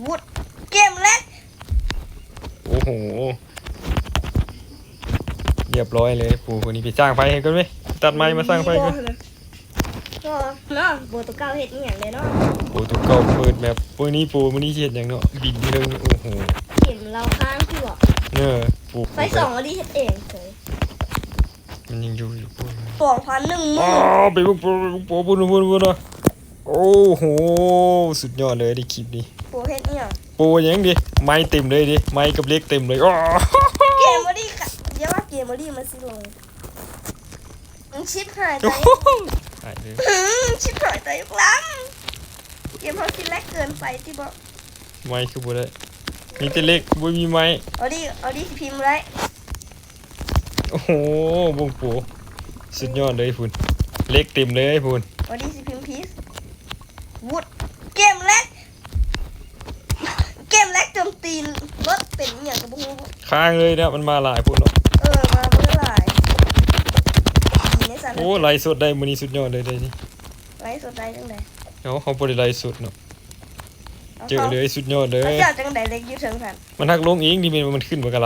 ວຸດ ເກມແລກ ໂອ້ໂຫ ລຽບຮ້ອຍເລີຍ. ປູ ຜູ້ນີ້ໄປສ້າງໄຟໃຫ້ກ່ອນເວີຍ ຕັດໄມ້ມາສ້າງໄຟກ່ອນ. ກໍເນາະ ໂປໂຕເກົ້າເຮັດອີ່ຫຍັງເດ້ເນາະ ໂປໂຕເກົ້າເປີດແມັບ. ມື້ນີ້ໂປ ມື້ນີ້ຊິເຮັດຫຍັງເນາະ ບິນຢູ່ເທິງນີ້. ໂອ້ໂຫ ເກມລາວຄ້າງຕິເບາະ ເອີ ໂປ ໄຟສອງອັນນີ້ເຮັດເອງເລີຍ ມັນຍັງຢູ່ຢູ່ພຸ້ນ ສອງພັນໜຶ່ງໝື່ນ. ອ້າວ ໄປເບິ່ງໂປ ໄປເບິ່ງໂປ ພຸ້ນໆໆ. ໂອ້ໂຫ ສຸດຍອດເລີຍເດຄລິບນີ້. ໂປເຮັດອີ່ຫຍັງ? ໂປຫຍັງເດ ໄມ້ເຕັມເລີຍເດ ໄມ້ກັບເຫຼັກເຕັມເລີຍ. ອ້າ ເກມບໍ່ດີກະ ຢ່າວ່າເກມບໍ່ດີ ມັນຊິລົງ. ອືມ ຊິບຫາຍຕາຍ ຫາຍເລີຍ. ອືມ ຊິບຫາຍຕາຍອີກລຳ. ເກມເຮົາຊິແລັກເກີນໄປຕິເບາະ? ໄມ້ຄືບໍ່ໄດ້ ມີແຕ່ເຫຼັກ ບໍ່ມີໄມ້. ເອົາດິ ເອົາດິ ຊິພິມໄດ້. ໂອ້ໂຫ ເບິ່ງໂປ ສຸດຍອດເລີຍພຸ້ນ ເຫຼັກເຕັມເລີຍພຸ້ນ. ເອົາດິ ຊິພິມພີສ ວຸດ ເກມແລກ ເກມແລກໂຈມຕີລົດ ເປັນອີ່ຫຍັງກໍບໍ່ຮູ້ ຄ້າງເລີຍນະ ມັນມາຫຼາຍໂພດເນາະ. ເອີ ມາເບີຫຼາຍ. ໂອ້ ໄລສົດໄດ້ມື້ນີ້ ສຸດຍອດເລີຍເດ້ນີ້. ໄລສົດໄດ້ຈັ່ງໃດ? ເອົາ ເຮົາບໍ່ໄດ້ໄລສົດເນາະ. ເຈີເລີຍ ສຸດຍອດເລີຍ. ເຈົ້າຈັ່ງໃດເຫຼັກຢູ່ເທິງຫັ້ນ? ມັນຫັກລົງເອງ ທີ່ແມ່ນວ່າມັນຂຶ້ນມາກະຫຼາຍ.